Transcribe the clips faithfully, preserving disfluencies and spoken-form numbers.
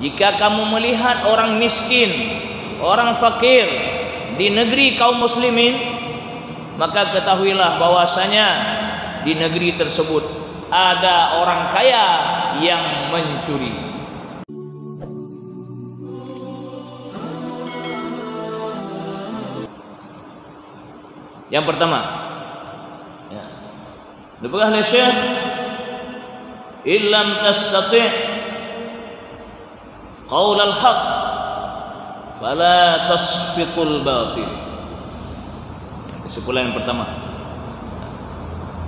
Jika kamu melihat orang miskin, orang fakir di negeri kaum muslimin, maka ketahuilah bahwasanya di negeri tersebut ada orang kaya yang mencuri. Yang pertama, ya. Dipeugah lé Syekh, "Illam tastati' qaulal haq, fala tasfiqul batil." Kesimpulan yang pertama.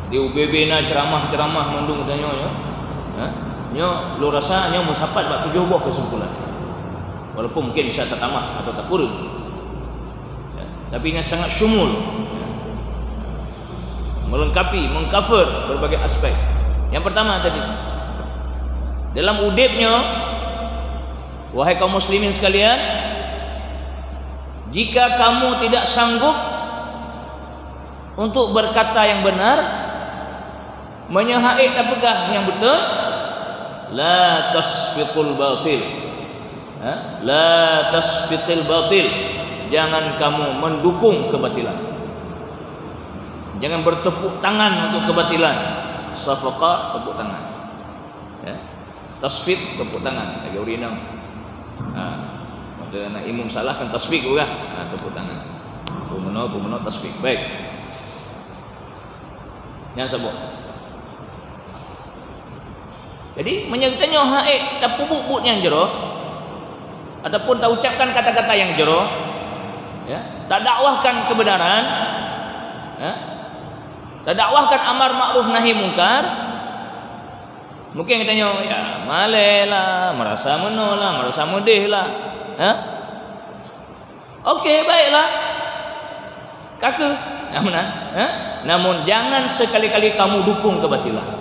Di U B B na ceramah-ceramah mandum tanyoe, ya. Ha? Nyoe lôn rasa nyoe meusapat bak tujoh boh kesimpulan. Walaupun mungkin bisa tatamah atau takureueng. Ya, tapi ini sangat syumul. Melengkapi, mengcover berbagai aspek. Yang pertama tadi, dalam udeb nyoe, wahai kaum muslimin sekalian, jika kamu tidak sanggup untuk berkata yang benar, meunyoe hak ék tapeugah nyang beutôi, la tasfiqul batil. Ha? La tasfiqil batil. Jangan kamu mendukung kebatilan. Jangan bertepuk tangan untuk kebatilan. Safaqa, tepuk tangan. Ya. Tasfiq, tepuk tangan. Lagèe ureueng inong. Ha. Maka aneuk imum salah kan tasfiq juga. Ha, tepuk tangan. Peumeunoe, peumeunoe tasfiq. Baik. Nyan saboh. Jadi, meunyoe geutanyoe hak ék tapeubuet buet nyang jroh, ataupun taucapkan kata-kata nyang jroh, ya, tadakwahkan kebenaran, ya, tadakwahkan amar makruf nahi mungkar, mungkin geutanyoe, ya, malèe lah, merasa meunoe lah, merasa meudeh lah, ya. Oke, baiklah. Ka kheueh. Nah, meunan, eh? Namun, jangan sekali-kali kamu dukung kebatilan.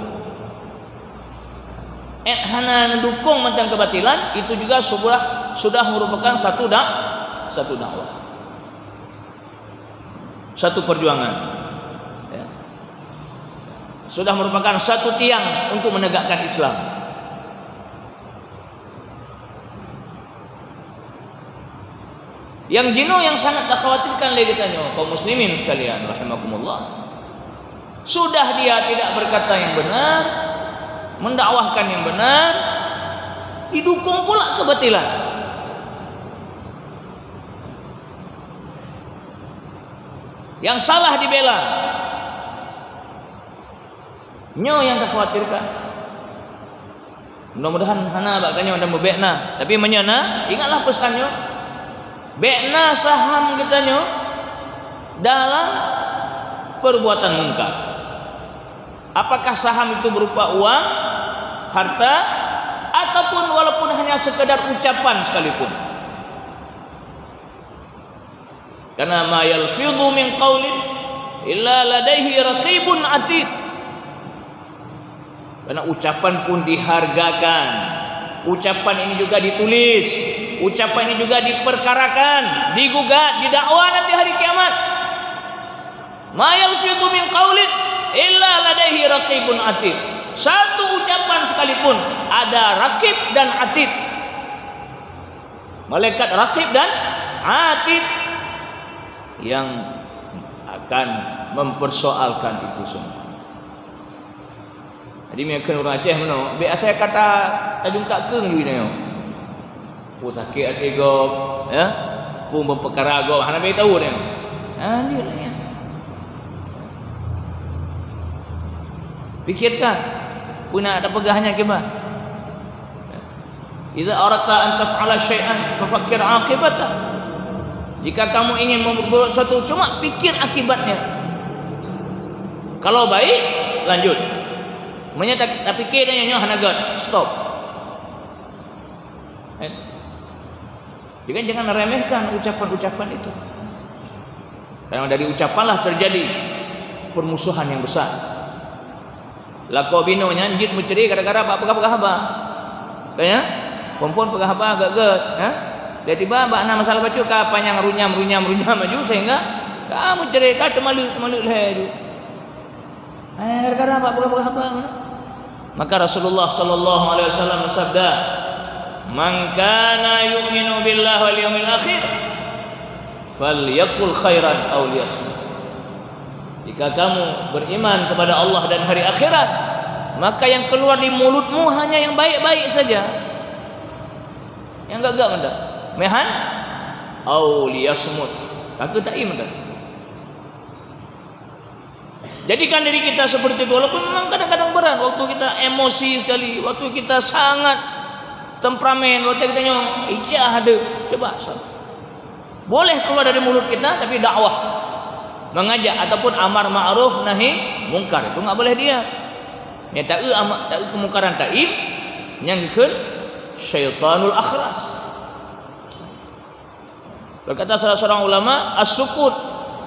Eh, hana dukung mantong kebatilan, itu juga sudah, sudah merupakan satu dak-, satu dakwah. Satu perjuangan. Ya. Sudah merupakan satu tiang untuk menegakkan Islam. Nyang jinoe nyang sangat takhawatirkan lé geutanyoe, kaum muslimin sekalian, rahimakumullah. Sudah dia tidak berkata yang benar, mendakwahkan yang benar, didukung pula kebatilan. Yang salah dibela. Nyoe nyang takhawatirkan. Mudah-mudahan hana bak tanyoe dan bèk na. Tapi meunyoe na, ingatlah pesan nyoe. Bèk na saham geutanyoe dalam perbuatan mungkar. Apakah saham itu berupa uang, harta, ataupun walaupun hanya sekedar ucapan sekalipun. Karena ma yalfidhu min qaulin illa ladaihi raqibun atid. Karena ucapan pun dihargakan. Ucapan ini juga ditulis. Ucapan ini juga diperkarakan, digugat, didakwa nanti hari kiamat. Ma yalfidhu min qaulin illa ladaihi raqibun atid. Satu ucapan sekalipun ada rakib dan atid. Malaikat Rakib dan Atid yang akan mempersoalkan itu semua. Jadi, meunyoe kheun ureueng Aceh meunoe, bèk asai kata tajungkak keueng ju nyoe. Peue sakét até gob, ya? Peue meupeukara gob, hana bèk tahu nyoe. Ha, nyoe nyan. Pikirkan, peue na tapeugah nyan kiban. Idza aradta an taf'ala syai'an, fafakkir 'aqibatah. Jika kamu ingin membuat sesuatu, cuma pikir akibatnya. Kalau baik, lanjut. Meunyoe ta-, tapikir nyoe hana göt, stop. Eh. Jadi, jangan remehkan ucapan-ucapan itu. Karena dari ucapanlah terjadi permusuhan yang besar. Lakoe binoe nyan jeuet meucre gara-gara bak peugah-peugah haba. Kan ya? Phon-phon peugah haba gèt-gèt, ya? Tiba-tiba bak na masalah bacut ka panyang runyam, runyam, runyam laju sehingga ka meucre, ka teumaleuek, teumaleuek lhèe laju. Eh, gara-gara bak peugah-peugah haba. Maka Rasulullah sallallahu alaihi wasallam bersabda, "Man kana yu'minu billahi wal yaumil akhir, falyaqul khairan aw liyasmut." Jika kamu beriman kepada Allah dan hari akhirat, maka yang keluar di mulutmu hanya yang baik-baik saja. Nyang gak-gak mantong. Meuhan, "Au liyasmut." Ka keuh taim mantong. Jadikan diri kita seperti itu, walaupun memang kadang-kadang berat, waktu kita emosi sekali, waktu kita sangat temperamen, waktu kita nyoe, ijah ada. Coba, sa-, boleh keluar dari mulut kita, tapi dakwah, mengajak ataupun amar ma'ruf nahi mungkar, itu nggak boleh diam. Nyang taeu ama-, taeu kemungkaran taim, nyang geukheun syaitanul akhras. Berkata salah seorang ulama, "As-sukut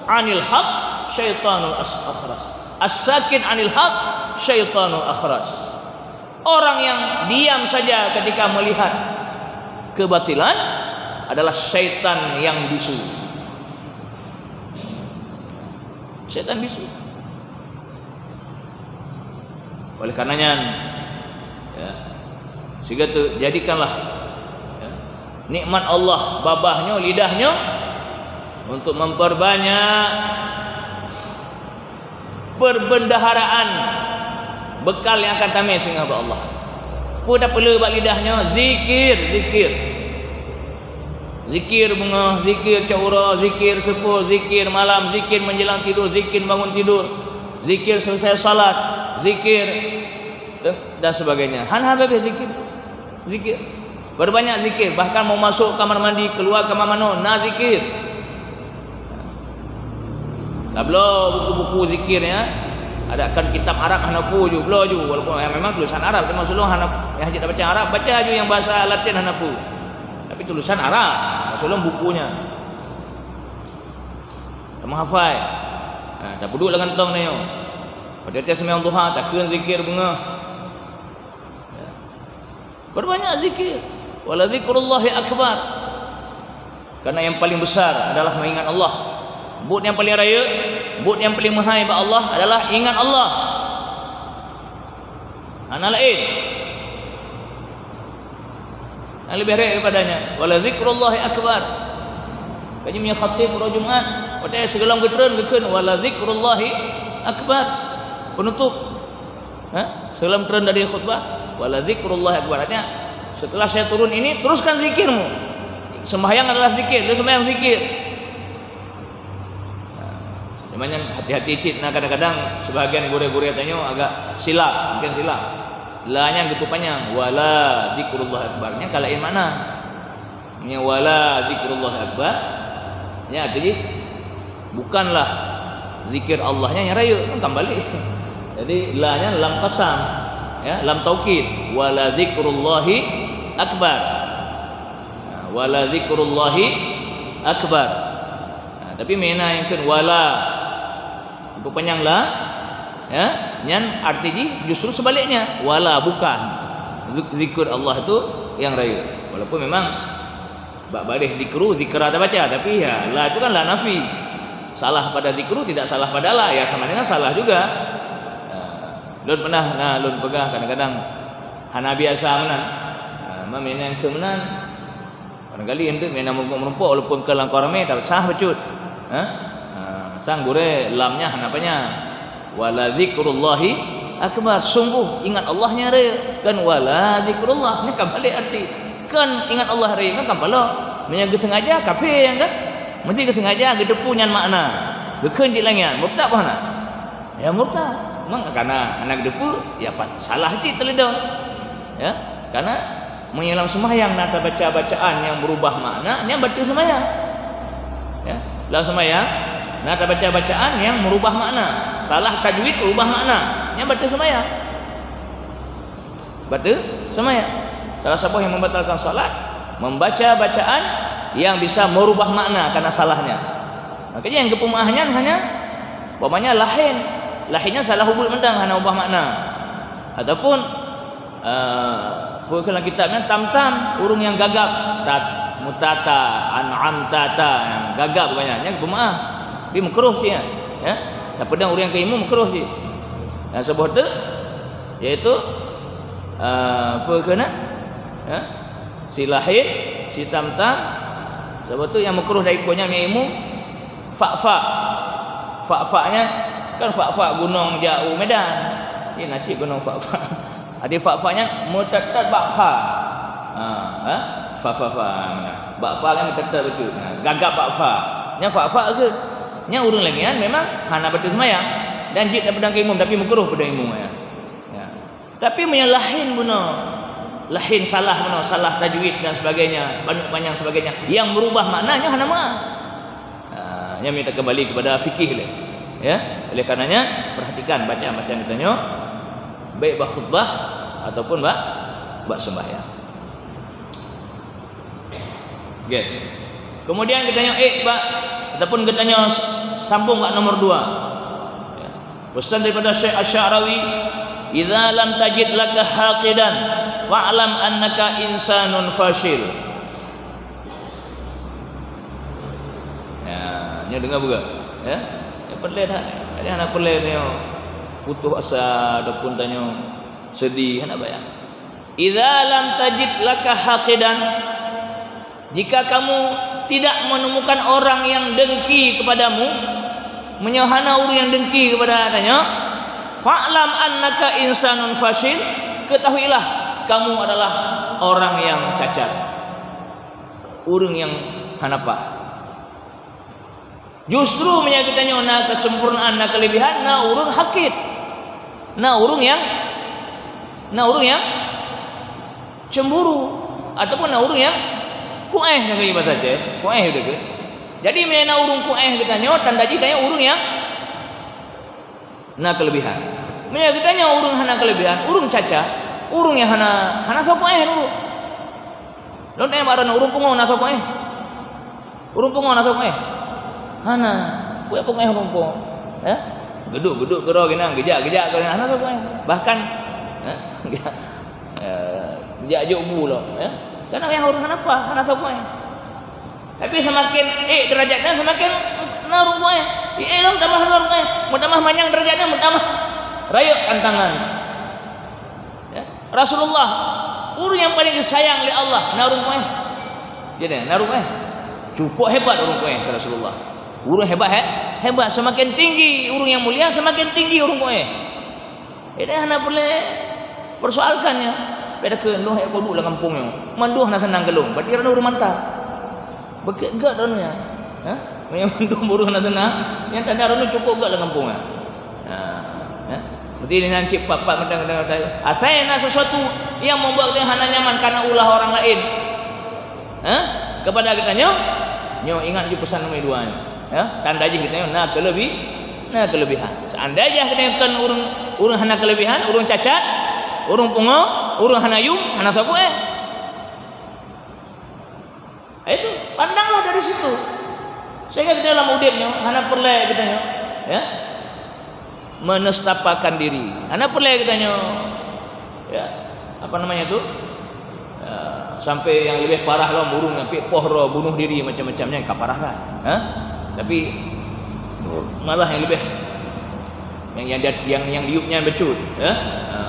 anil haq syaitanul as-, akhras. As-sakit anil haq syaitanul akhras." Orang yang diam saja ketika melihat kebatilan adalah syaitan yang bisu. Syaitan bisu. Oleh karenanya, ya, sehingga tu, jadikanlah, ya, nikmat Allah, babah nyoe, lidah nyoe, untuk memperbanyak perbendaharaan bekal nyang akan tamé singoh bak Allah. Peue tapeuleueh bak lidah nyoe? Zikir, zikir. Zikir beungoh, zikir cot uroe, zikir seupôt, zikir malam, zikir menjelang tidur, zikir bangun tidur, zikir selesai salat, zikir dan sebagainya. Hana habéh zikir. Zikir. Perbanyak zikir, bahkan mau masuk kamar mandi, keluar kamar manoe, na zikir. Tabloe buku-buku zikir, ya. Ada kan kitab Arab hana peue ju, bloe ju, walaupun, ya, memang tulisan Arab, tapi maksud lôn hana, nyang hana baca Arab, baca ju nyang bahasa Latin hana peue. Tapi tulisan Arab, maksud lôn bukunya. Kamu hafai. Ha, tapeuduek lam kantong tanyoe. Pada atas seumayang duha, takheun zikir beungoh. Ya. Perbanyak zikir. Wala zikrullahi akbar. Karena yang paling besar adalah mengingat Allah. Buet nyang paling rayeuk, buet nyang paling meuhai bak Allah adalah ingat Allah. Hana laén. Nyang leubeh rayeuk daripada nyan, "Wala zikrullahi akbar." Kaji meunyoe khatib uroe Jumat, watée sigohlom geutreun geukheun, "Wala zikrullahi akbar." Penutup. Ha? Sigohlom treun dari khutbah, "Wala zikrullahi akbar." Artinya, "Setelah saya turun ini, teruskan zikirmu." Sembahyang adalah zikir, dia sembahyang zikir. Nah, memang hati-hati cit, nah, kadang-kadang sebahagian gurée-gurée tanyoe agak silap, mungkin silap. La nyan geupeupanyang, "Wala zikrullahi akbar." Nyan ka laén makna. Nyan, "Wala zikrullahi akbar." Nyan arti jih, bukanlah zikir Allah nyan nyang rayeuk, kan, kan balik. Jadi, la nyan lam qasam, ya, lam taukid. "Wala zikrullahi akbar." Nah, "Wala zikrullahi akbar." Nah, tapi meunan nyang kheun wala. Peupanyang la, ya, nyan arti jih justru sebaliknya. Wala, bukan. Zik-, zikir Allah tu nyang rayeuk. Walaupun memang bak baréh zikru, zikra tabaca, tapi ya, la itu kan la nafi. Salah pada zikru, tidak salah pada la, ya sama dengan salah juga. Ya. Lôn pernah, nah, lôn peugah kadang-kadang hana biasa meunan. Ha, ma meunan keu meunan. Barangkali eunteuk meunan meurumpok-meurumpok walaupun keu lam kawan ramé, tapi sah bacut. Ha? Ha, sang gurée lam nyan hana panyang. "Wala zikrullahi akbar." Sungguh ingat Allah nyan rayeuk. Kan "Wala zikrullah." Nyan ka balik arti. Kan ingat Allah rayeuk, kan, kan paloe. Meunyoe geusengaja, kafé nyan kan. Meusti geusengaja geuteupeue nyan makna. Geukheun cit lagée nyan, murtad bah na. Ya murtad. Memang karena hana geuteupeue, ya, pa-, salah cit teuleudong. Ya, karena meunyoe lam seumayang na tabaca bacaan nyang meurubah makna, nyan bateue seumayang. Ya, lam seumayang na tabaca bacaan nyang meurubah makna, salah tajwid, rubah makna, nyan bateue seumayang. Bateue seumayang. Salah saboh yang membatalkan salat, membaca bacaan yang bisa merubah makna karena salahnya. Makanya yang geupeumeu'ah nyan hanya, umpamanya, lahen. Lahen nyan salah ubeut mantong, hana ubah makna. Ataupun, eh, peue keu lam kitab nyan, tam-tam, ureuëng nyang gagap. Tat-, mutata, an'amtata, nyang gagap bukan nyan, nyan geupeumeu'ah. Tapi meukruh cit nyan, ya. Tapeudong ureuëng nyang keu imeum meukruh cit. Dan saboh teuk, yaitu, eh, peue keu na? Ya. Si Lahin, si Tamtam, sabab tu nyang makruh dari ikôt nyan meunyoe imum, Fakfak. Fakfak nyan kan Fakfak gunong jak u Medan. Jadi na cit gunong Fakfak. Jadi Fakfak nyan meuteuteuet bak fa. Ha, ha? Fa, fa, fa. Bak fa kan meuteuteuet bacut. Ha, gagap bak fa. Nyan Fakfak kheueh. Nyan ureuëng lagée nyan memang hana bateue seumayang. Dan jeuet tapeudong keu imum, tapi makruh peudong imum nyan. Ya. Tapi meunyoe Lahin bunoe, Lahin salah bunoe, salah tajwid dan sebagainya, banyak-banyak sebagainya, yang merubah makna nyoe hana meuah. Ha, nyan mita kembali kepada fikih lé. Ya, oleh karenanya perhatikan bacaan-bacaan geutanyoe, baik bak khutbah ataupun bak, bak sembahyang. Oke. Kemudian geutanyoe ék bak, ataupun geutanyoe sambung bak nomor dua. Ya. Pesan daripada Syekh Asy-Sya'rawi, "Idza lam tajid laka haqidan, fa'lam annaka insanun fasyil." Ya, nyoe deungoe beugah, ya. Nyoe peureulée that. Jadi hana peureulée nyoe putus asa ataupun tanyoe sedih, hana payah. "Idza lam tajid laka haqidan," jika kamu tidak menemukan orang yang dengki kepadamu, meunyoe hana ureuëng nyang dengki kepada tanyoe, "fa'lam annaka insanun fasyil," ketahuilah kamu adalah orang yang cacat, ureuëng nyang hana paih. Justru meunyoe geutanyoe na keusempurnaan, na keuleubihan, na ureuëng hakid, na ureuëng nyang, na ureuëng nyang cemburu, ataupun na ureuëng nyang kuéh, na keuh bahasa Aceh, kuéh beutôi keuh. Jadi meunyoe na ureuëng kuéh geutanyoe, tanda jih tanyoe ureuëng nyang na keuleubihan. Meunyoe geutanyoe ureuëng hana keuleubihan, ureuëng cacat, ureuëng nyang hana, hana soe kuéh dulu. Lôn tanyong bak droeneuh, ureuëng pungo na soe kuéh? Ureuëng pungo na soe kuéh? Hana. Peue pungo ureuëng pungo? Eh? Geuduek-geuduek keudroe keunan, geujak-geujak keudroe, hana soe kuéh. Bahkan, eh, geujak jok bu lom, eh? Karena nyang ureuëng hana paih, hana soe kuéh. Tapi seumaken ék deurajat nyan, seumaken na ureuëng kuéh. Ék lom tamah na ureuëng kuéh. Meutamah manyang deurajat nyan, meutamah rayeuk tantangan. Ya. Rasulullah, ureuëng nyang paleng geusayang lé Allah, na ureuëng kuéh. Jadi, na ureuëng kuéh. Cukup hebat ureuëng kuéh keu Rasulullah. Ureuëng hebat, he-, hebat. Seumaken tinggi ureuëng nyang mulia, seumaken tinggi ureuëng kuéh. Jadi hana peureulée persoalkan nyan. Beda keu lôn hai kudu lam gampông nyoe. Mandum hana seunang keu lôn. Berarti ureuëng mantap. Beugét-gét droeneuh nyan. Ha? Meunyoe mandum ureuëng hana seunang, nyan tanda droeneuh cukup gét lam gampông nyan. Ha. Ha? Mesti dengan cit pat-pat mantong, mantong, mantong. Asai na sesuatu yang membuat dia hana nyaman karena ulah orang lain. Ha? Kepada geutanyoe, nyoe ingat ju pesan nomor dua nyoe. Ya, tanda jih geutanyoe na keuleubi-, na keuleubihan. Seandai jih geutanyoe kon ureuëng, ureuëng hana keuleubihan, ureuëng cacat, ureuëng pungo, ureuëng hana yum, hana soe kuéh. Itu, pandanglah dari situ. Sehingga kita dalam udeb nyoe, hana peureulée geutanyoe, ya, menestapakan diri. Hana peureulée geutanyoe, ya, apa namanya tu? Ya, sampai yang lebih parah lom, ureuëng nyang pih poh droe, bunuh diri, macam-macam nyan ka parah kan. Ha? Tapi malah yang lebih, yang, yang, yang, yang diup nyan bacut, ya. Ha.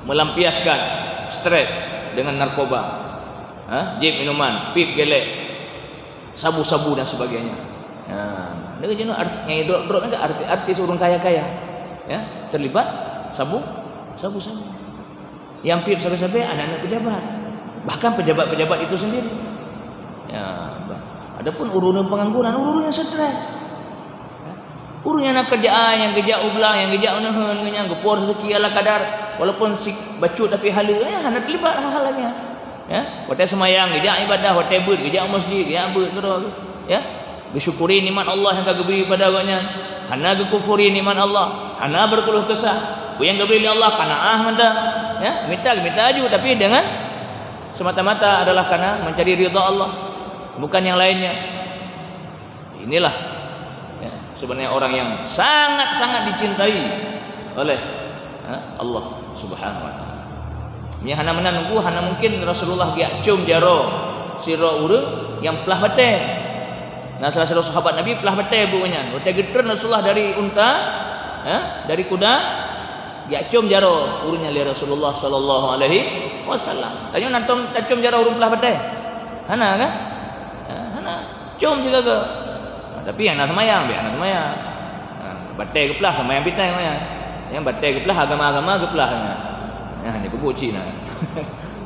Melampiaskan stres dengan narkoba. Ha? Jép minuman, pip gelek, sabu-sabu dan sebagainya. Ha, deungon jinoe art-, nyang drop-drop nyan kan artis, artis ureuëng kaya-kaya. Ya, terlibat sabu, sabu-sabu. Nyang pip sabe-sabe aneuk-aneuk pejabat. Bahkan pejabat-pejabat itu sendiri. Ya, bah. Adapun ureuëng pengangguran, ureuëng yang stres. Ureuëng nyang na keurjaan, nyang geujak u blang, nyang geujak u neuheun, nyang geupoh rezeki ala kadar, walaupun si bacut tapi haleue, eh, hana teulibat hal-hal nyan. Ya, watée seumayang geujak ibadah, watée beuet geujak u masjid, geujak beuet keudroe. Ya, geusyukuri nikmat Allah nyang ka geubri pada awaknyan, hana geukufuri nikmat Allah, hana beukeuluh keusah. Peue nyang geubri lé Allah qanaah mantong. Ya, mita, mita aju, tapi dengan semata-mata adalah karena mencari ridha Allah, bukan yang lainnya. Inilah, ya, sebenarnya orang yang sangat-sangat dicintai oleh, ya, Allah Subhanahu wa Taala. Nyang hana meunan nunggu, hana mungkin Rasulullah geujak com jaroe sidroe ureuëng nyang plah batée. Nah, salah sidroe sahabat Nabi plah batée buet nyan. Watée geutreun Rasulullah dari unta, ya, dari kuda, Jak com jaroe ureuëng nyan lé Rasulullah sallallahu alaihi wasallam. Tanyoe na tom tacom jaroe ureuëng peulaih batée? Hana kan? Ha, hana. Com sigaga. Ha, tapi nyang na seumayang, biar na seumayang. Ha, batée geupeulaih seumayang pitai seumayang. Nyang batée geupeulaih agama-agama geupeulaih nyan. Nah, ni peubuet cit na.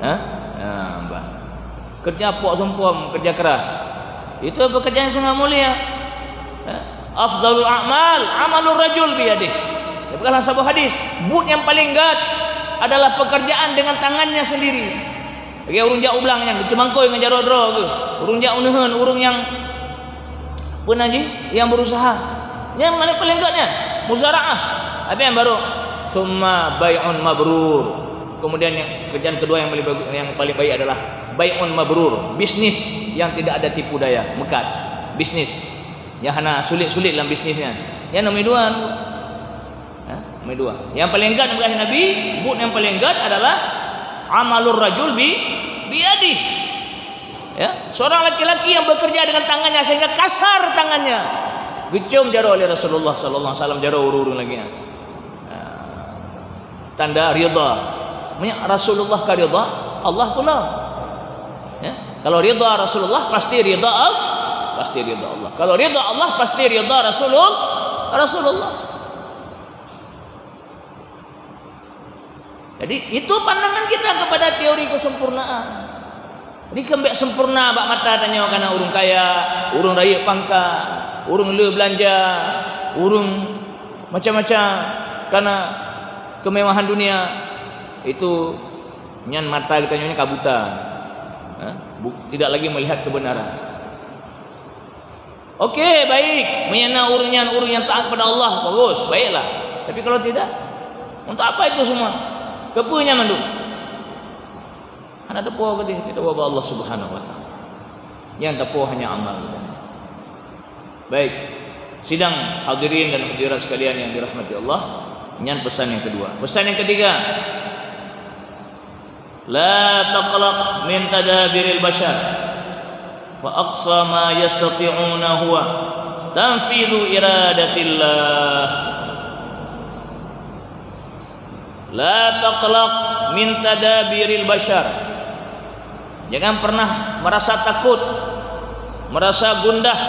Ha? Ha, bah. Kerja pok seumpom, kerja keras. Itu pekerjaan yang sangat mulia. Ya. Afdalul a'mal amalur rajul biyadih. Dipeugah lam saboh hadis, buet nyang paling gét adalah pekerjaan dengan tangannya sendiri. Lagée ureuëng jak u blang nyan, geuceumangkôi ngon jaroe droe geuh. Ureuëng jak u neuheun, ureuëng nyang Peue na jih? Nyang berusaha. Nyang mana paling gét nyan? Muzaraah. Habis nyang baru, summa bai'un mabrur. Kemudian yang, kerjaan kedua yang paling bagus, yang paling baik adalah bai'un mabrur, bisnis yang tidak ada tipu daya, meukat. Bisnis. Nyang hana sulit-sulit lam bisnis nyan. Nyang nomor dua. Ha? Nomor dua. Yang paling gét bagi Nabi, buet yang paling gét adalah amalur rajul bi, biyadih. Ya, seorang laki-laki yang bekerja dengan tangannya sehingga kasar tangannya. Geucom jaroe oleh Rasulullah sallallahu alaihi wasallam, jaroe ureuëng-ureuëng lagée nyan. Ha. Tanda ridha. Meunyo Rasulullah ka ridha, Allah pula. Ya. Kalau ridha Rasulullah, pasti ridha Allah, pasti ridha Allah. Kalau ridha Allah, pasti ridha Rasulul-, Rasulullah. Jadi, itu pandangan kita kepada teori kesempurnaan. Jadi, keumbek sempurna bak mata tanyoe karena ureuëng kaya, ureuëng rayeuk pangkat, ureuëng le beulanja, ureuëng macam-macam karena kemewahan dunia. Itu nyan mata geutanyoe nyan ka buta. Ha? Bu-, tidak lagi melihat kebenaran. Oke, baik. Meunyo na ureuëng nyan ureuëng nyang taat kepada Allah, bagus, baiklah. Tapi kalau tidak, untuk apa itu semua? Keupeue nyan mandum? Hana teupeue keudeh, kita ubak Allah Subhanahu wa Taala. Nyang teupeue hanya amal kita. Baik. Sidang hadirin dan hadirat sekalian yang dirahmati Allah, nyan pesan yang kedua. Pesan yang ketiga, la taqlaq min tadabiril bashar, fa aqsa ma yastati'una huwa tanfidhu iradatillah. La taqlaq min tadabiril bashar. Jangan pernah merasa takut, merasa gundah,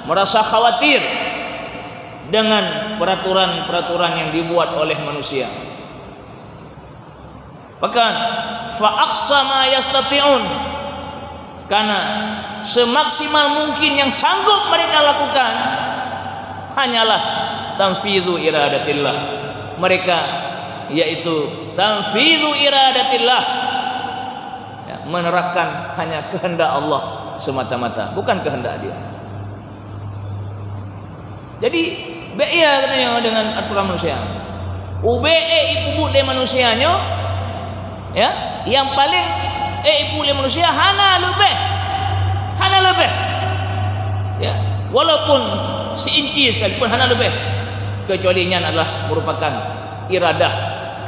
merasa khawatir dengan peraturan-peraturan yang dibuat oleh manusia. Bahkan, fa aqsa ma yastati'un, karena semaksimal mungkin yang sanggup mereka lakukan hanyalah tanfidhu iradatillah. Mereka, yaitu tanfidhu iradatillah, ya, menerapkan hanya kehendak Allah semata-mata, bukan kehendak dia. Jadi, bék ya katanya dengan aturan manusia. Ubé ék ipeubuet lé manusia nyoe, ya, yang paling ék ipeubuet lé manusia hana leubeh. Hana leubeh. Ya, walaupun seinci sekalipun hana leubeh. Kecuali nyan adalah merupakan iradah,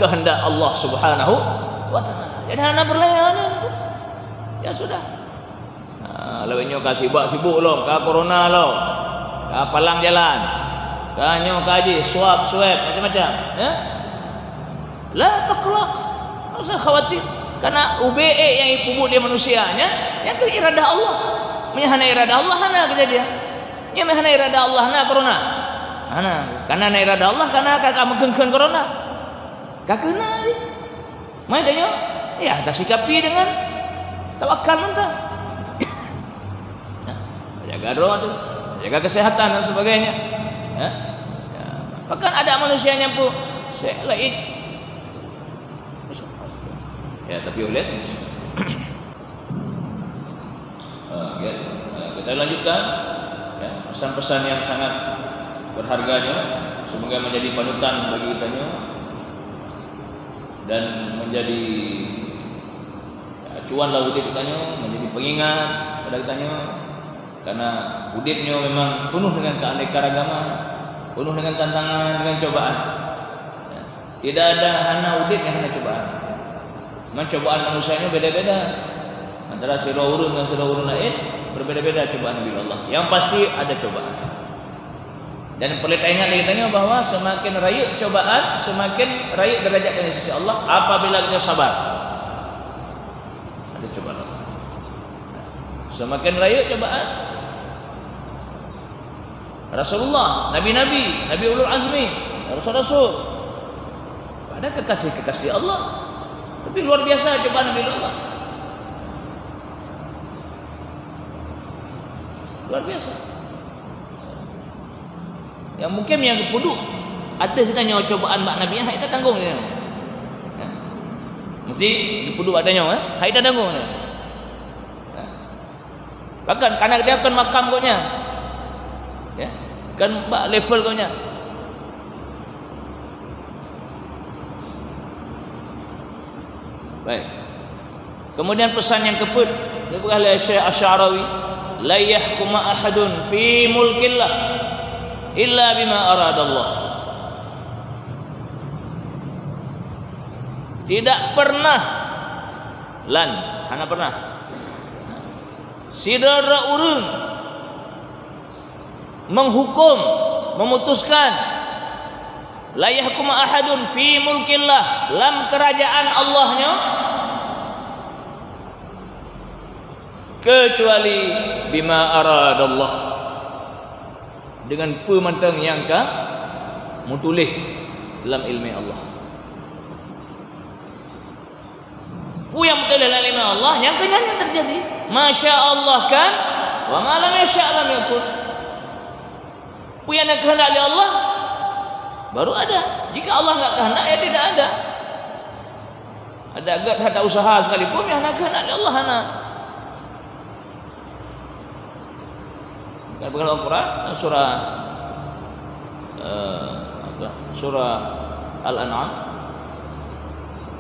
kehendak Allah Subhanahu wa Taala. Jadi hana berlayan. Ya sudah. Ha, lawét nyoe ka sibak-sibuk lom, ka corona lom, ka palang jalan, ka nyoe ka jih, swab, swab, macam-macam, ya. La taqlaq, tak usah khawatir. Karena ubé ék nyang ipeubuet lé manusia nyan, nyan keuh iradah Allah. Meunyo hana iradah Allah, hana keujadian. Nyan hana iradah Allah, hana corona. Hana. Karena na iradah Allah, karena ka, ka meukeuen-keuen corona. Ka keuna jih. Makanya, ya, tasikapi dengan tawakal mantap. Nah, jaga droe tu, jaga kesehatan dan sebagainya. Ya. Ya. Bahkan ada manusia nyampu, "Saya lain." Ya, tapi oleh Ah, ya. Ah, kita lanjutkan, ya, pesan-pesan yang sangat berharga nyoe, semoga menjadi panutan bagi kita nyoe dan menjadi, ya, acuan lah udép kita nyoe, menjadi pengingat pada kita nyoe, karena udép nyoe memang penuh dengan keanekaragaman, penuh dengan tantangan, dengan cobaan. Ya. Tidak ada hana udép nyang hana cobaan. Memang cobaan manusia nyoe beda-beda. Antara sidroe ureuëng ngon sidroe ureuëng laén, berbeda-beda cobaan dari Allah. Yang pasti ada cobaan. Dan perlu taingat lagi tanyoe bahwa semakin rayeuk cobaan, semakin rayeuk derajat di sisi Allah apabila kita sabar. Ada cobaan. Semakin rayeuk cobaan, Rasulullah, nabi-nabi, nabi ulul azmi, rasul-rasul, ada kekasih-kekasih Allah. Tapi luar biasa cobaan Nabi Allah. Luar biasa. Yang mungkin yang geupeuduk ateueh geutanyoe cobaan bak Nabi nyan, hai tatanggong nyan. Ya. Mesti geupeuduk bak tanyoe, eh, hai tatanggong nyan. Ya. Bahkan karena dia kan makam gobnyan. Ya. Kan bak level gobnyan. Baik. Kemudian pesan yang keempat, dipeugah lé Syekh Asy-Sya'rawi, "La yahkuma ahadun fi mulkillah illa bima aradallah." Tidak pernah, lan, hana pernah, sidroe ureuëng menghukum, memutuskan, "La yahkuma ahadun fi mulkillah," lam kerajaan Allah nyoe, kecuali bima aradallah, dengan peue mantong nyang ka meutuléh lam iéleumé Allah. Peue nyang meutuléh lam iéleumé Allah, nyang keunan nyang teujadi. Masya Allah kan, wa ma lam yasya lam yakun. Peue nyang na keuheundak lé Allah, baru ada. Jika Allah enggak keuheundak, ya tidak ada. Ada gét that usaha sekalipun, nyang na keuheundak lé Allah hana. Kan peugah Al-Quran, surah, eh, apa? Surah Al-An'am.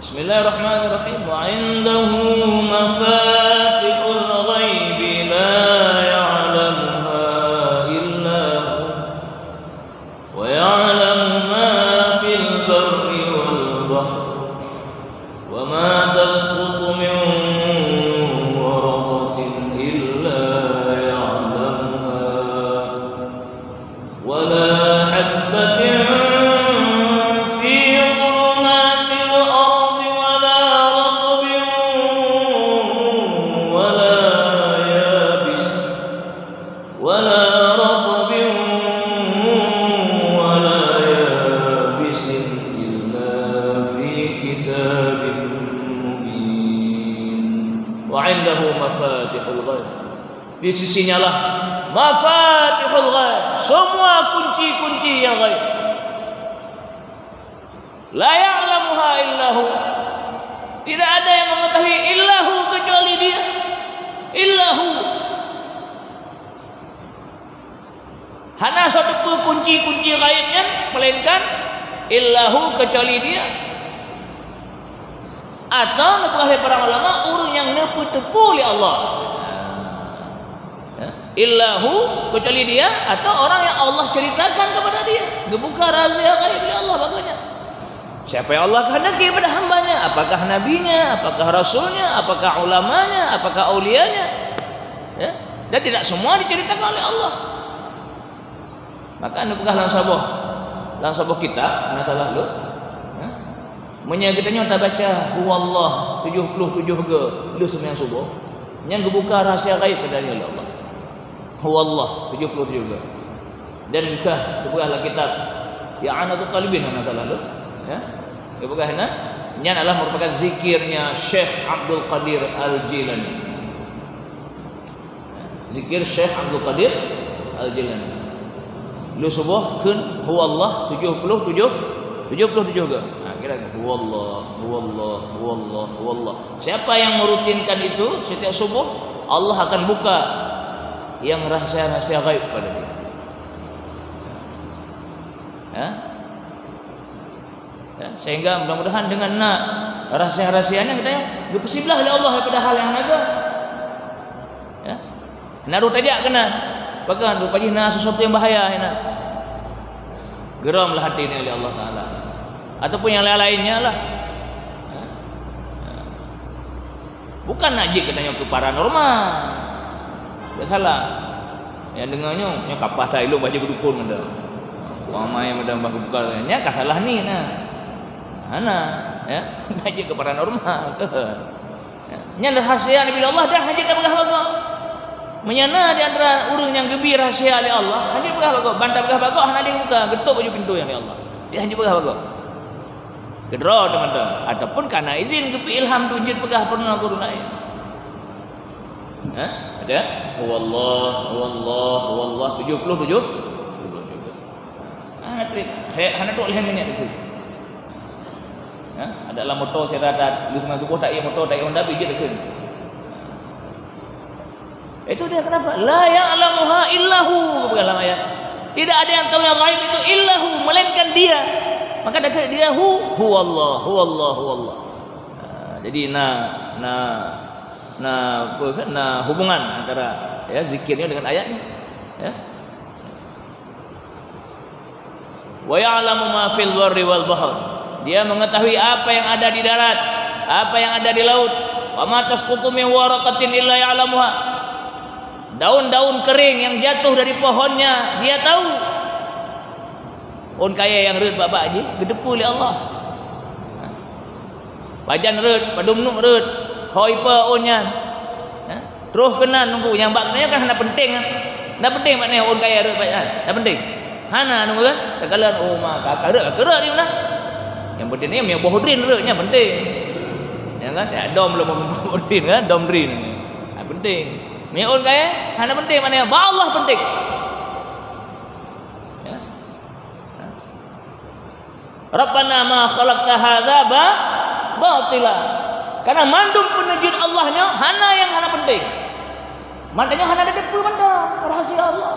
Bismillahirrahmanirrahim. "Wa indahu mafatihul ghaibi la ya'lamuha illa hu." ويعلم ما في البر والبحر وما تسقط من ورقة إلا يعلمها ولا حبة في ظلمات الأرض ولا رطب ولا يابس ولا رطب ولا يابس إلا في كتاب مبين. وعنده مفاتح الغيب. Di sisi-Nya lah mafatihul ghaib, semua kunci-kunci yang ghaib. La ya'lamuha illa hu. Tidak ada yang mengetahui illa hu kecuali Dia. Illa hu. Hana soe teupeu kunci-kunci ghaib nyan melainkan illa hu, kecuali Dia. Atau neupeugah lé para ulama, ureuëng nyang neupeuteupeu lé Allah. Ya. Illa hu, kecuali Dia, atau orang yang Allah ceritakan kepada dia. Geubuka rahsia ghaib lé Allah bak geuhnyan. Siapa yang Allah kehendaki pada hambanya, apakah nabinya, apakah rasulnya, apakah ulamanya, apakah aulianya. Ya. Dan tidak semua diceritakan oleh Allah. Maka neupeugah lam saboh, lam saboh kitab, hana salah lôn. Ya. Meunyoe geutanyoe tabaca huwallah tujoh ploh tujoh go lheueh seumayang suboh, nyan geubuka rahsia ghaib keuhai oleh Allah. Huwallah tujoh ploh tujoh go. Dan ka geupeugah lam kitab I'anatut Talibin, hana salah lôn. Ya. Geupeugah na, nyan adalah merupakan zikirnya Syekh Abdul Qadir Al-Jilani. Zikir Syekh Abdul Qadir Al-Jilani. Lheueh suboh kheun huwallah tujoh ploh tujoh, tujoh ploh tujoh go. Ha, kira huwallah, huwallah, huwallah, huwallah. Siapa yang merutinkan itu setiap subuh, Allah akan buka yang rahsia-rahsia ghaib pada dia. Ya? Ya, sehingga mudah-mudahan dengan na rahsia-rahsia nyan geupeusiblah lé Allah daripada hal nyang hana gét. Ya. Hana rôh tajak keunan. Pakon rupajih na sesuatu yang bahaya, ya na. Geuromlah hati nyan lé Allah Taala. Ataupun yang lain-lainnya lah. Ya. Ya. Bukan nak jeuet geutanyoe keu paranormal. Tak salah. Nyang deungoe nyoe, nyoe kapah that ilong baju keudukun ngon dah. Wah, mai meudan bah geubukar, nyan ka salah niet na. Hana, ya. Hana jeuet keu paranormal. Ya. Nyan rahsia Nabi Allah dah hana jeuet tapeugah bagoe. Meunyoe na di antara ureuëng nyang geubi rahsia lé Allah, hana jeuet peugah bagoe. Ban tapeugah bagoe hana lé buka, geutôp baju pintoe nyang lé Allah. Dia hana jeuet peugah bagoe. Keudroe teman-teman, ataupun kana izin geupeu ilham tu jeuet peugah peurunoe guru laén. Ha? Ada? Huwallah, huwallah, huwallah, tujuh puluh tujuh. Ha, trik. He, hana trok lhèe minèt tu. Ha? Ada lam moto sira ta, lu seunang suboh tak iya moto, tak iya Honda, bijit dekeun. Itu dia kenapa? La ya'lamuha illahu, bukan dalam ayat. Tidak ada yang tahu yang gaib itu illahu, melainkan dia. Maka dekat dia hu, huwallah, huwallah, huwallah. Ha, jadi na, na, na, apa kan, na hubungan antara, ya, zikirnya dengan ayatnya. Ya. Wa ya'lamu ma fil barri wal bahr. Dia mengetahui apa yang ada di darat, apa yang ada di laut. Wa ma tasqutu min waraqatin illa ya'lamuha. Daun-daun kering yang jatuh dari pohonnya, dia tahu. Ôn kayèe nyang rhöt bak-bak jih, geuteupeue lé Allah. Pajan rhöt, padum nuek rhöt, ho ipa ôn nyan. Ha? Troh keunan nunggu nyang bak nyoe kan hana penting ah. Hana penting bak nyoe ôn kayèe rhöt bak nyan. Hana penting. Hana nunggu kan? Takalon, oh, ma ka, ka rhöt, ka rhöt di mana? Nyang penting nyoe meunyoe boh drin rhöt nyan penting. Nyan kan? Ya, dom lom boh drin kan? Dom drin. Ha, penting. Meunyoe ôn kayèe hana penting bak nyoe. Bak Allah penting. Ya. Ha? Rabbana ma khalaqta hadza ba-, batila. Karena mandum peuneujeuet Allah nyoe hana nyang hana penting. Mata nyoe hana teupeue mantong rahasia Allah.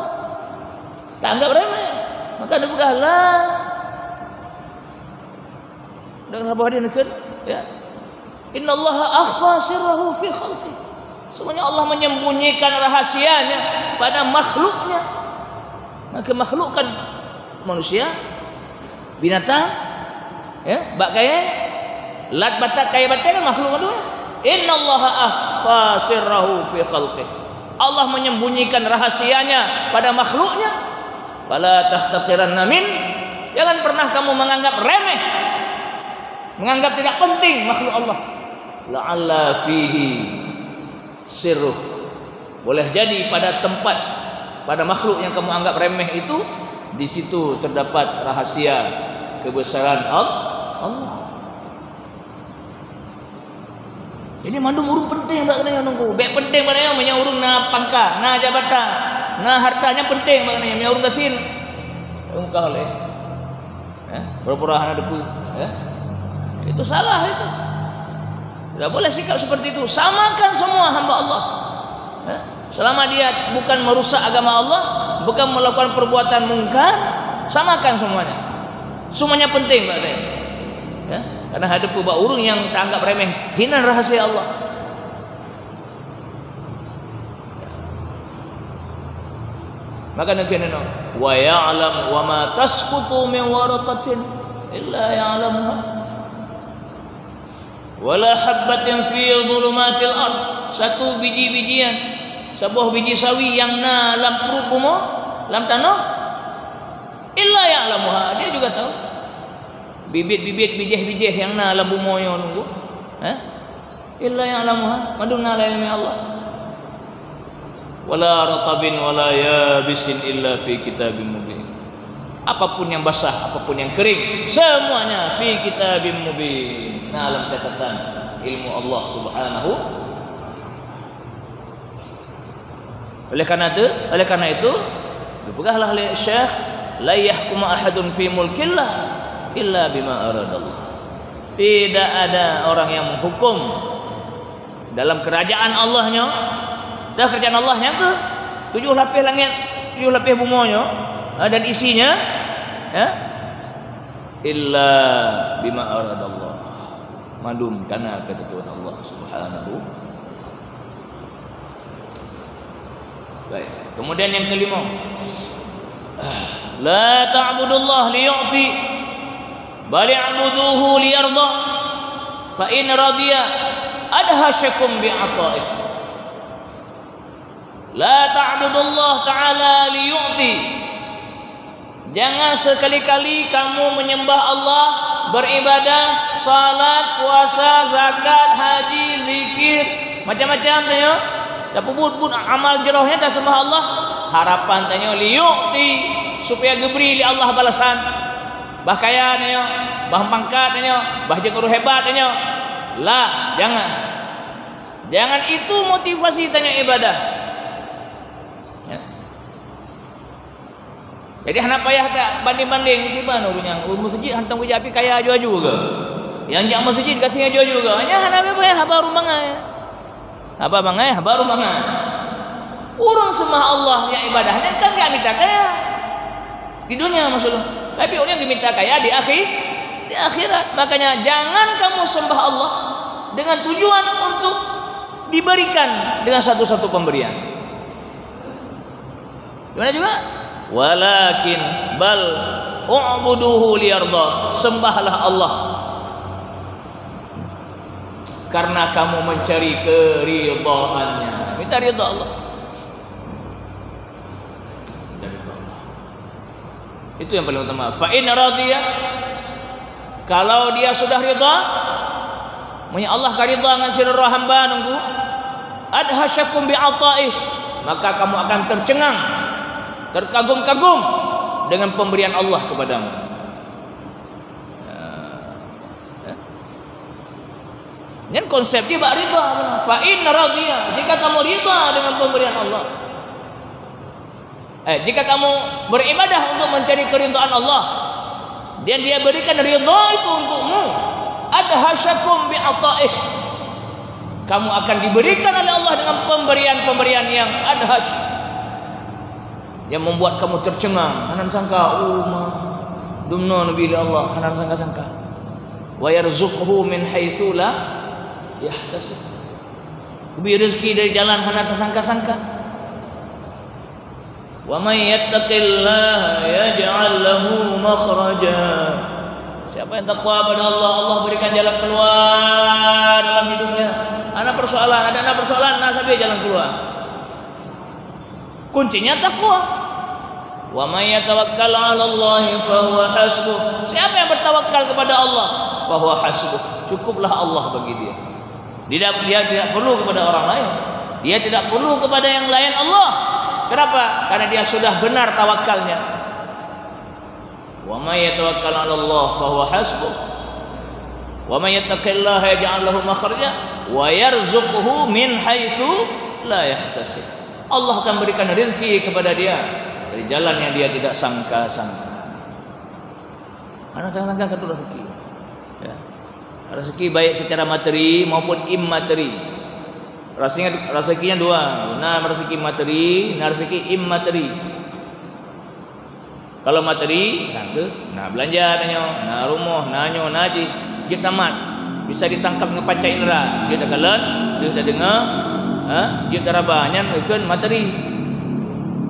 Taanggap remeh. Maka dipeugah la. Dan saboh hadis neukheun, ya. Innallaha akhfa sirrahu fi khalqi. Sesungguhnya Allah menyembunyikan rahasianya pada makhluknya. Maka makhluk kan manusia, binatang, ya, bak kayèe, lat batat kayèe batèe kan makhluk kan tu, ya. Innallaha akhfa sirrahu fi khalqi. Allah menyembunyikan rahasianya pada makhluknya. Fala tahtaqiranna min, jangan pernah kamu menganggap remeh, menganggap tidak penting makhluk Allah. La'alla fihi sirruh. Boleh jadi pada tempat, pada makhluk yang kamu anggap remeh itu, di situ terdapat rahasia kebesaran Al-, Allah. Jadi mandum ureuëng penting bak keuneuk nunggu. Bèk penting bak nyoe meunyoe ureuëng na pangkat, na jabatan, na harta, nyan penting bak keuneuk. Meunyoe ureuëng gasien, ureuëng kah lé. Ya, pura-pura hana debu, ya. Itu salah itu. Tidak boleh sikap seperti itu. Samakan semua hamba Allah. Ya. Selama dia bukan merusak agama Allah, bukan melakukan perbuatan mungkar, samakan semuanya. Semuanya penting bak dia. Ya. Karena hadeupeue bak ureuëng nyang taanggap remeh, hinan rahasia Allah. Maka neukheun nyoe, "Wa ya'lam wa ma tasqutu min waraqatin illa ya'lamuha. Wa la habbatin fi dhulumatil ard." Satu biji-bijian, saboh biji sawi nyang na lam pruet bumoe, lam tanoh, illa ya'lamuha, dia juga tahu. Bibit-bibit, bijéh-bijéh nyang na lam bumoe nyoe nunggu. Eh? Illa ya'lamuha, mandum na lam iéleumé Allah. Wala ratabin wala yabisin illa fi kitabim mubin. Apapun yang basah, apapun yang kering, semuanya fi kitabim mubin. Na lam catatan ilmu Allah Subhanahu. Oleh karena itu, oleh karena itu, dipeugahlah lé Syekh, "La yahkumu ahadun fi mulkillah illa bima aradallah." Tidak ada orang yang menghukum dalam kerajaan Allah nyoe, dah kerajaan Allah nyang keu tujoh lapéh langét, tujoh lapéh bumoe nyoe, ha, dan isinya, ya, illa bima aradallah. Mandum kana keutentuan Allah Subhanahu. Baik. Kemudian yang kelima, la ta'budullah liyu'ti, bal i'buduhu liyarda. Fa in radiya adhasyakum bi ata'ih. La ta'budullah ta'ala liyu'ti. Jangan sekali-kali kamu menyembah Allah, beribadah, salat, puasa, zakat, haji, zikir, macam-macam tanyoe. Tapeubuet-buet amal jroh nyan taseumbah Allah, harapan tanyoe liyu'ti, supaya geubri lé Allah balasan. Bah kaya tanyoe, bah pangkat tanyoe, bah jaroe hebat tanyoe. Lah, jangan. Jangan itu motivasi tanyoe ibadah. Ya. Jadi hana payah tabandeng-bandeng, kiban ureueng nyang ureueng meuseujid hantom geujak pih kaya aju-aju keu. Nyang jak meuseujid gasien aju-aju keu. Nyan hana payah haba ureueng bangai. Haba bangai, haba ureueng bangai. Ureueng seumah Allah nyang ibadah nyan kan geumita kaya. Di dunia maksud lôn. Tapi ureueng geumita kaya di akhi-, di akhirat. Makanya jangan kamu sembah Allah dengan tujuan untuk diberikan dengan satu-satu pemberian. Gimana juga? Walakin bal u'buduhu liyarda. Sembahlah Allah karena kamu mencari keridhaan-Nya. Minta ridha Allah. Minta ridha Allah. Itu yang paling utama. Fa in radiya, kalau dia sudah ridha, meunyoe Allah ka ridha ngon sidroe hamba Teungku, adhasyakum bi ataih, maka kamu akan tercengang, terkagum-kagum dengan pemberian Allah kepadamu. Ya. Ya. Nyan konsep jih bak ridha. Fa in radiya, jika kamu ridha dengan pemberian Allah, eh, jika kamu beribadah untuk mencari keridhaan Allah, dan Dia berikan ridha itu untukmu, adhasyakum bi ataih, kamu akan diberikan oleh Allah dengan pemberian-pemberian yang adhash, yang membuat kamu tercengang. Hana sangka, oh ma, dumnoe neubi lé Allah, hana sangka-sangka. Wa yarzuqhu min haitsu la yahtasib. Geubri rezeki dari jalan hana tasangka-sangka. Wa may yattaqillaha yaj'al lahu makhraja. Siapa yang takwa pada Allah, Allah berikan jalan keluar dalam hidupnya. Ada persoalan, ada, ada persoalan, na sabé jalan keluar. Kuncinya takwa. Wa may yatawakkal 'alallahi fa huwa hasbuh. Siapa yang bertawakal kepada Allah, fa huwa hasbuh. Cukuplah Allah bagi dia. Dia, dia tidak perlu kepada orang lain. Dia tidak perlu kepada yang lain Allah. Kenapa? Karena dia sudah benar tawakalnya. Wa may yatawakkal 'alallah fa huwa hasbuh. Wa may yattaqillaha yaj'al lahu makhraja wa yarzuqhu min haitsu la yahtasib. Allah akan berikan rezeki kepada dia dari jalan yang dia tidak sangka-sangka. Hana sangka-sangka ka troh rezeki. Ya. Rezeki baik secara materi maupun imateri. Rezekinya, rezekinya dua. Na rezeki materi, na rezeki imateri. Kalau materi, na keuh, na beulanja tanyoe, na rumoh, na nyoe, na jih, jeuet tamat. Bisa ditangkap ngon panca indera, jeuet takalon, deuh tadeungoe, ha, jeuet taraba, nyan geukheun materi.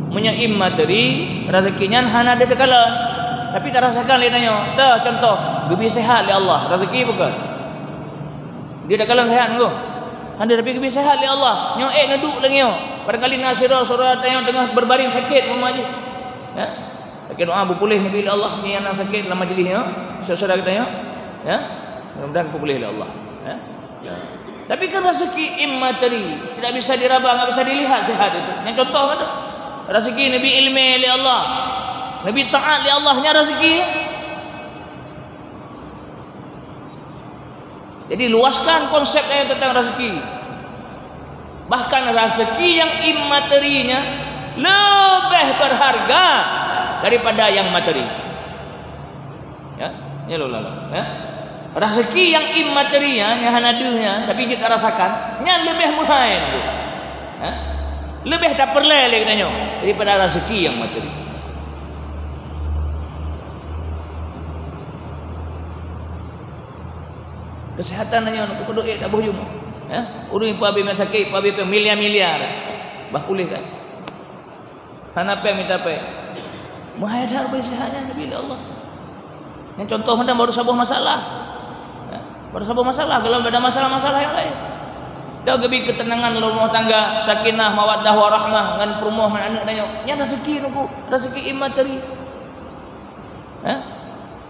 Meunyoe imateri, rezeki nyan hana deuh takalon, tapi tarasakan lé tanyoe. Toh, contoh, geubri sehat lé Allah, rezeki bukon? Jeuet takalon sehat nyoe. Hana, tapi geubri sehat lé Allah. Nyoe ék neuduek lagèe nyoe. Barangkali na sidroe syedara tanyoe teungoh berbaring sakét umpama jih. Ya? Sakét doa beupuléh neubi lé Allah, nyan nyang sakét lam majlis nyoe, syedara-syedara geutanyoe, ya. Mudah-mudahan beupuléh lé Allah, ya. Ya. Tapi kan rezeki imateri, tidak bisa diraba, nggak bisa dilihat sehat itu. Yang contoh kan tu. Rezeki neubi ilmu lé Allah, neubi taat lé Allah, nyan rezeki. Jadi, luaskan konsep tentang rezeki. Bahkan rezeki yang imaterinya lebih berharga daripada yang materi. Ya, ni lo lala, ya. Rezeki yang imaterinya, yang hana deuhnya, tapi jeuet tarasakan, nyan lebih meuhai tu. Ya. Lebih tapeureulee lé geutanyoe daripada rezeki yang materi. Kesehatan nyoe, keupeue duek taboh jumeuh. Ya? Ureueng peuabéh sakét, peuabéh miliar-miliar. Bah puléh kan? Hana péng mita péng. Meuhai that ubé sehat nyan neubi lé Allah. Nyan contoh mantong baru saboh masalah. Ya? Baru saboh masalah, kalau ada masalah-masalah yang lain. Dak geubri keuteunangan lam rumoh tangga, sakinah, mawaddah, warahmah, ngon peurumoh, ngon aneuk tanyoe. Nyan rezeki nunggu, rezeki imateri. Ha?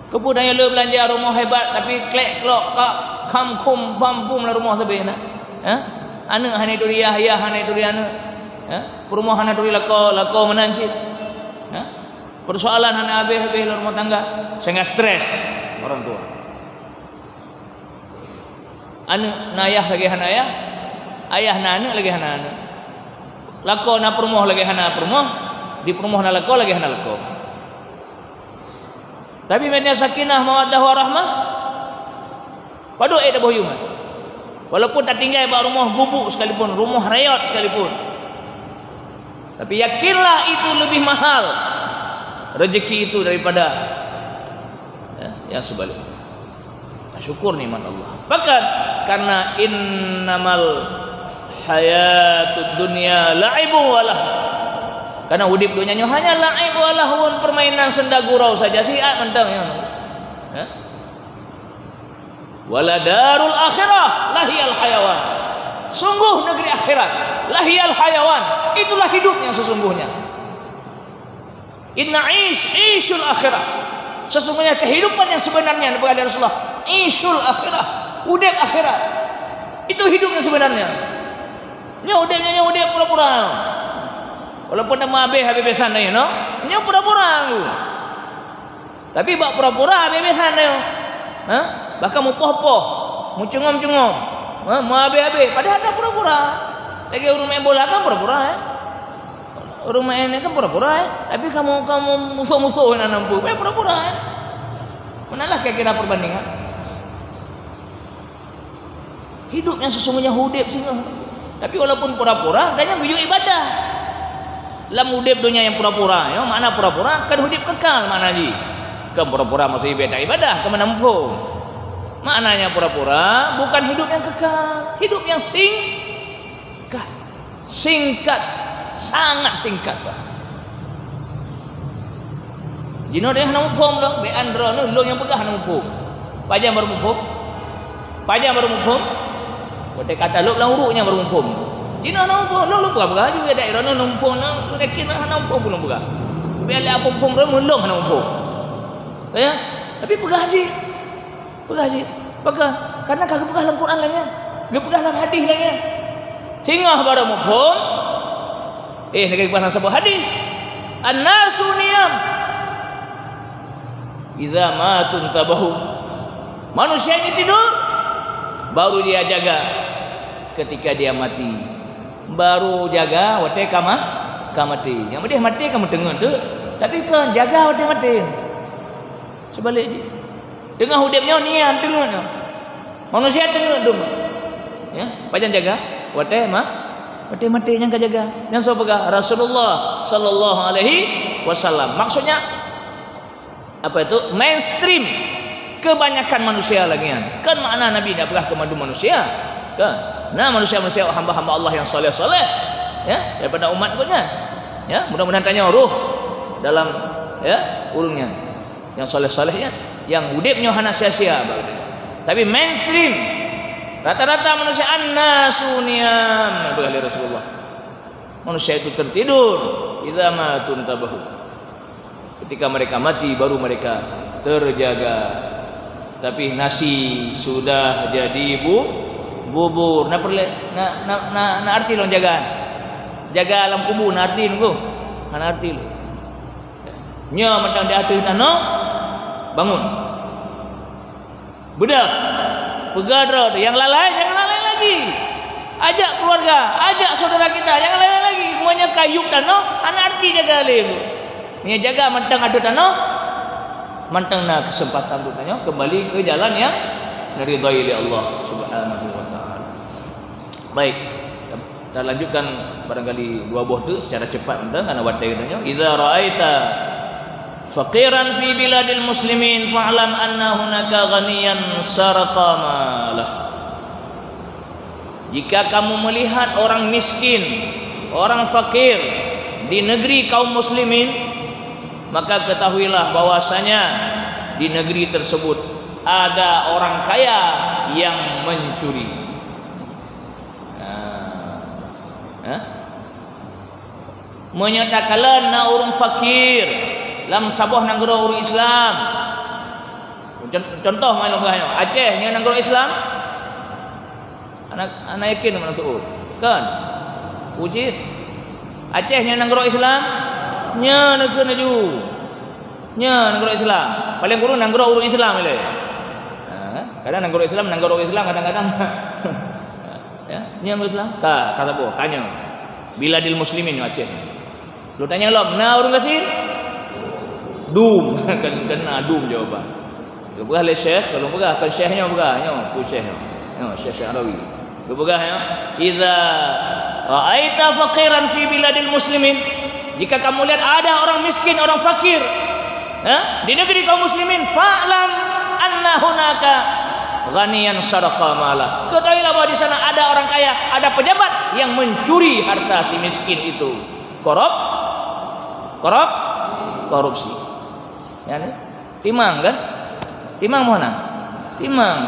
Keupeue tanyoe le beulanja rumoh hebat, tapi klek-klok, kak, kham, khum, bam, bum lam rumoh sabe na. Ha? Aneuk hana turi yah, yah hana turi aneuk. Ha? Peurumoh hana turi lakoe, lakoe meunan cit. Ha? Persoalan hana habéh-habéh lam rumah tangga, sehingga stres orang tua. Aneuk na ayah lagée hana ayah, ayah na aneuk lagée hana aneuk. Lakoe na peurumoh lagée hana peurumoh, di peurumoh na lakoe lagée hana lakoe. Tapi meunyoe sakinah, mawaddah, warahmah, padub ék taboh yuem. Walaupun tatinggai bak rumoh gubuk sekalipun, rumoh rayot sekalipun. Tapi yakinlah itu lebih mahal rezeki itu daripada, ya, yang sebalik. Tasyukur nikmat Allah. Bahkan karena innamal hayatud dunya la'ibun wa lahw. Karena udeb donya nyoe hanya la'ib wa lahwun, permainan senda gurau saja, siat mantong nyoe. Ya. Waladarul akhirah lahiyal hayawan. Sungguh negeri akhirat lahiyal hayawan, itulah hidup yang sesungguhnya. Inna ish, ishul akhirah. Sesungguhnya kehidupan yang sebenarnya, peugah lé Rasulullah, ishul akhirah, udeb akhirat. Itu hidup yang sebenarnya. Nyoe udeb, nyoe udeb pura-pura. Walaupun dah habéh-habéh biasa dah, no? Nyoe pura-pura. Tapi bak pura-pura habéh-habéh nyoe. Ha? Bahkan mupoh-poh, mucungom-cungom. Ha? Meuhabéh-habéh. Padahal dah pura-pura. Lagée ureuëng main bola kan pura-pura, eh? Ureuëng main ni kan pura-pura, eh? Tapi kamu, kamu musuh-musuh na nampu, eh, pura-pura, eh? Manalah kira-kira perbandingan? Hidup yang sesungguhnya udeb singoh. Tapi walaupun pura-pura, dan nyang geuyue ibadah. Lam udeb donya yang pura-pura, ya, makna pura-pura, kan udeb kekal makna jih. Kan pura-pura maksud ibadah, ibadah, kan mana muphom. Maknanya pura-pura bukan hidup yang kekal, hidup yang singkat. Singkat, sangat singkat, bah. Jinoe deh hana muphom lom, bék an droeneuh, lôn nyang peugah hana muphom. Pajan baru muphom? Pajan baru muphom? Watée ka talop lam uruek nyan baru muphom. Jinoe hana muphom, lôn, lôn peugah-peugah aju, ya, daerah nyoe hana muphom, na, yakin hana muphom pun lôn peugah. Bék lé aku muphom droeneuh, lôn hana muphom. Ya, tapi peugah cit. Peugah cit. Pakon? Karena ka geupeugah lam Quran lagée nyan. Geupeugah lam hadis lagée nyan. Singoh baru muphom. Eh, lagée geupeugah lam saboh hadis. An-nasu niyam. Idza matu intabahu. Manusia ini tidur, baru dia jaga ketika dia mati. Baru jaga watée ka ma-, ka maté. Nyang meudeh maté ka meuteungeut tu. Tapi kon jaga watée maté. Seubalik jih. Teungoh udeb nyoe niam teungeut nyoe. Manusia teungeut dum. Ya, pajan jaga? Watée ma-, watée maté nyang ka jaga. Nyang soe peugah? Rasulullah sallallahu alaihi wasallam. Maksudnya apa itu? Mainstream. Kebanyakan manusia lagée nyan. Kan makna Nabi dak peugah keu mandum manusia. Kan? Nah, manusia-manusia hamba-hamba Allah yang saleh-saleh. Ya, daripada umat geuh nyan. Ya, mudah-mudahan tanyoe roh dalam, ya, ureuëng nyan. Nyang saleh-saleh nyan, nyang udeb nyoe hana sia-sia bak geutanyoe. Tapi mainstream, rata-rata manusia an-nasu niyam, peugah lé Rasulullah. Manusia itu tertidur, idza matu intabahu. Ketika mereka mati, baru mereka terjaga. Tapi nasi sudah jadi bu-, bubur. Na peureulée, na, na, na, na arti lom jaga. Jaga lam kubu na arti lom, na arti lom. Nyoe mantong di ateueh tanoh, bangun. Beudôh. Peugah droe teuh, nyang lalai, jangan lalai lagi. Ajak keluarga, ajak saudara kita, jangan lalai lagi. Meunyoe ka yueb tanoh, hana arti jaga lé. Meunyoe jaga mantong ateueh tanoh, mantong na keuseumpatan untuk tanyoe kembali ke jalan yang diridhai lé Allah Subhanahu wa Taala. Baik, kita lanjutkan barangkali dua boh tu secara cepat, mudah karena watée geutanyoe. Idza ra'aita faqiran fi biladil muslimin fa'lam anna hunaka ghaniyan saraqa malah. Jika kamu melihat orang miskin, orang fakir di negeri kaum muslimin, maka ketahuilah bahwasanya di negeri tersebut ada orang kaya yang mencuri. Nah, eh? Meunyoe takalon na ureuëng fakir, Lam saboh nanggroe ureuëng Islam. Con-, contoh meunan lôn peugah nyoe, Aceh nyoe nanggroe Islam? Hana, hana yakin meunan seuôt. Kan? Uji. Aceh nyoe nanggroe Islam? Nyoe neukheun laju. Nyoe nanggroe Islam. Paléng kureueng nanggroe ureuëng Islam ilée. Ha, kadang nanggroe Islam, nanggroe ureuëng Islam kadang-kadang. Ya, nyoe ureuëng Islam? Ka, ka saboh, ka nyoe. Biladil muslimin Aceh. Lôn tanyong lom, na ureuëng gasien? Dum, kan, kan na dum jawaban. Geupeugah lé Syekh, kalau peugah, kan Syekh nyoe peugah, nyoe, pu Syekh nyoe. Nyoe, Syekh Sya'rawi. Geupeugah nyoe, "Idza ra'aita faqiran fi biladil muslimin," jika kamu lihat ada orang miskin, orang fakir, ya, di negeri kaum muslimin, "fa'lam anna hunaka ghaniyan saraqa mala." Ketahuilah bahwa di sana ada orang kaya, ada pejabat yang mencuri harta si miskin itu. Korup-, korup-, korupsi. Ya, ni? Timang kan? Timang meunan. Timang.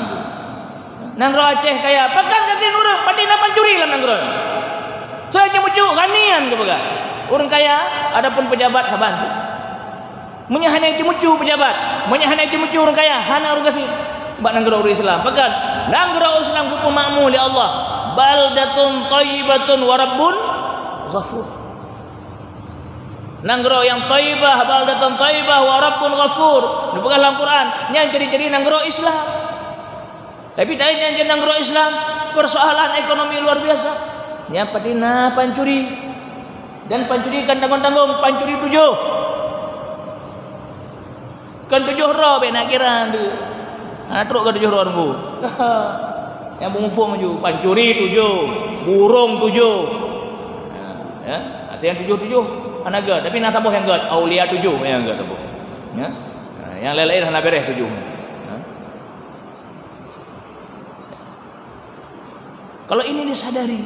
Nanggroe Aceh kaya, pakon gasien ureuëng, pati na pancuri lam nanggroe. Soe nyang ceumeucue, ghaniyan geupeugah. Ureuëng kaya, adapun pejabat saban. Meunyoe hana ceumeucue pejabat, meunyoe hana ceumeucue ureuëng kaya, hana ureuëng gasien. Bak nanggroe ureuëng Islam. Pakon? Nanggroe Islam geupeumakmu lé Allah. Baldatun thayyibatun wa rabbun ghafur. Nanggroe nyang thayyibah, baldatun thayyibah wa rabbun ghafur. Neupeugah lam Quran, nyan ciri-ciri nanggroe Islam. Tapi tanyoe nyan nanggroe Islam, persoalan ekonomi luar biasa. Nyan pati na pancuri. Dan pancuri kan tanggong-tanggong, pancuri tujoh. Kan tujoh droe bék na kira tu. Ha, trok ka tujoh droe teungku. Nyang beumuphom laju, pancuri tujoh, burông tujoh. Ha, ya, asai nyang tujoh-tujoh hana gét, tapi na saboh nyang gét, aulia tujoh nyang gét saboh. Ya. Ha, nyang laén-laén hana béreh tujoh. Ha. Kalau ini disadari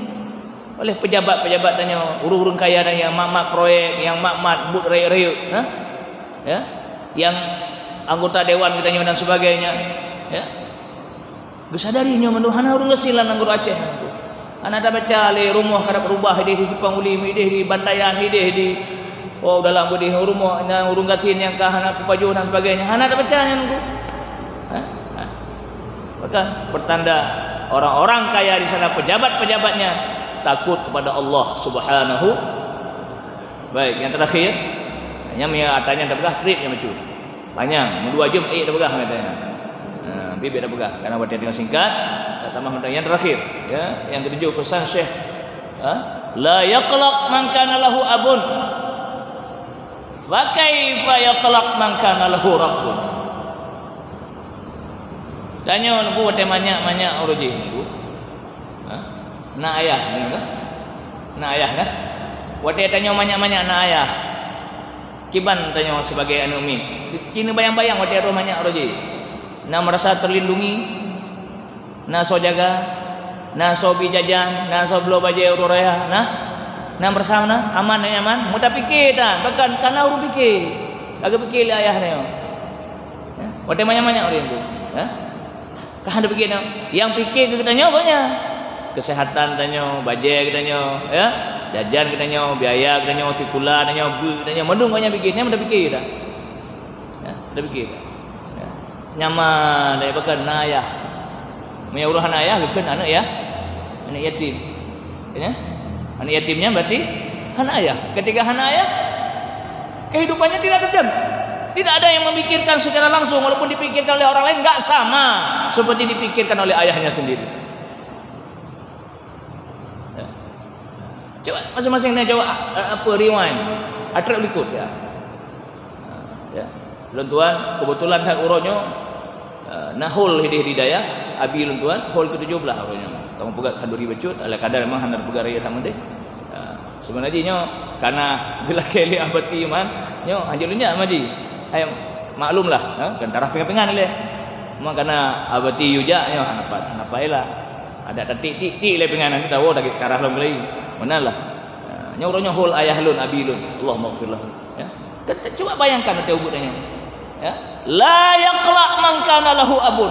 oleh pejabat-pejabat tanyoe, ureuëng-ureuëng kaya tanyoe, mat-mat proyek, nyang mat-mat buet rayeuk-rayeuk, ha? Ya, nyang anggota dewan geutanyoe dan sebagainya, ya. Geusadari nyoe mandum hana ureuëng gasien lam nanggroe Aceh. Hana tabaca lé rumoh ka rab rubah idéh di Simpang Ulim, idéh di Bantayan, idéh di Oh, dalam beudeh rumoh, na ureuëng gasien nyang ka hana peupajoh dan sebagainya. Hana tabaca nyan tu. Ha? Ha. Maka pertanda orang-orang kaya di sana, pejabat-pejabatnya takut kepada Allah Subhanahu. Baik, yang terakhir, nyang mia atanya tapeugah trip nyang lucu. Panyang, meudua jeuem ék tapeugah ngon gata nyan. Ha, bibit tapeugah. Karena watée teungoh singkat, tatamah mantong nyang terakhir, ya, yang ketujuh pesan Syekh, ha? La yaqlaq man kana lahu abun. Fa kaifa yaqlaq man kana lahu rabbun. Tanyoe nunggu watée manyak-manyak ureuëng jih nunggu. Ha? Na ayah nyoe kan? Na ayah kan? Watée tanyoe manyak-manyak na ayah. Kiban tanyoe sibagai aneuëk miet, keuneuk bayang-bayang watée roh manyak roh jih, na meurasa teulindungi, na soe jaga, na soe bi jajan, na soe bloe bajée uroe raya, na, na meurasa na aman dan nyaman. Meutapike tan, bahkan kana ureuëng pike, lagée pike lé ayah nyoe. Ya, watée manyak-manyak ureuëng tu, ya. Ka hana pike nyoe. Nyang pike keu geutanyoe gobnyan. Keuseuhatan tanyoe, bajée geutanyoe, ya. Jajan geutanyoe, biaya geutanyoe, sikula tanyoe, beuet tanyoe, mandum gobnyan pike. Nyan meunan pike dah. Ya, dah pike dah. Ya. Nyaman, dah bahkan na ayah. Meunyoe ureuëng hana ayah, geukheun aneuëk ya. Aneuëk yatim. Ya? Aneuëk yatim nyan berarti hana ayah. Ketika hana ayah, kehidupannya tidak terjamin. Tidak ada yang memikirkan secara langsung, walaupun dipikirkan oleh orang lain, nggak sama seperti dipikirkan oleh ayahnya sendiri. Ya. Coba masing-masing tanya, coba, eh, apa, rewind. Atrak likot, ya. Ya. Lôn tuan, kebetulan that uroe nyoe, eh, na hol hideh di dayah, abi lôn tuan, hol ketujuh belas uroe nyoe. Kamoe peugah khanduri bacut, ala kadar memang hana peugah rayeuk that meudeh. Eh, sebenarnya nyoe, karena geulakée lé Abati man, nyoe hanjeuet lôn jak maji. Hai, maklum lah, eh, kan tarah pingan-pingan ilée. Cuma karena Abati yue jak nyoe, hana pat, hana pat lah. Ada tatik-tik-tik lé pingan, nanti tawoe tarah lom keulayi. Meunan lah. Eh, nyoe uroe nyoe hol ayah lôn, abi lôn. Allahumma ighfir lahu. Ya. Kan, cuba bayangkan watée ubit nyoe. Ya. La yaqlaq man kana lahu abun.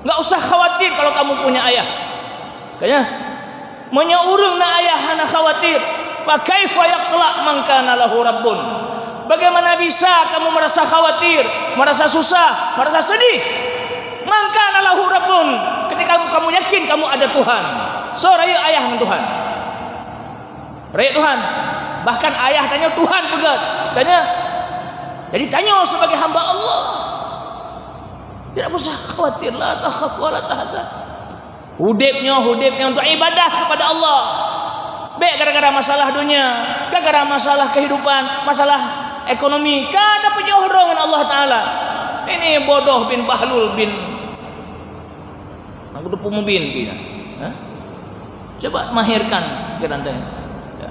Enggak usah khawatir kalau kamu punya ayah. Kan ya? Meunyoe ureuëng na ayah hana khawatir, fa kaifa yaqlaq man kana lahu rabbun? Bagaimana bisa kamu merasa khawatir, merasa susah, merasa sedih? Man kana lahu rabbun, ketika kamu, kamu yakin kamu ada Tuhan. Soe rayeuk ayah ngon Tuhan? Rayeuk Tuhan. Bahkan ayah tanyoe Tuhan peugah. Tanyoe. Jadi tanyoe sebagai hamba Allah. Tidak usah khawatir, la takhaf wa la tahzan. Udeb nyoe, udeb nyoe untuk ibadah kepada Allah. Bèk gara-gara masalah dunia, gara-gara masalah kehidupan, masalah ekonomi, ka tapeujoh droe ngon Allah Taala. Ini bodoh bin Bahlul bin, aku tu pemubin pih dah. Ha? Coba mahirkan pikiran teuh. Ya.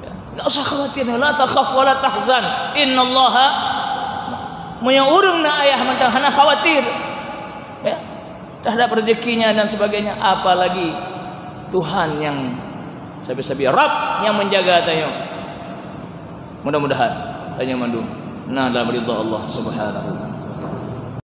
Ya. Enggak usah khawatir, la takhaf wa la tahzan. Innallaha, meunyoe ureueng na ayah mantong hana khawatir. Ya. Terhadap rezekinya dan sebagainya, apalagi Tuhan yang sabe-sabe, Rabb yang menjaga tanyoe. Mudah-mudahan tanyoe mandum na dalam ridha Allah Subhanahu wa Taala.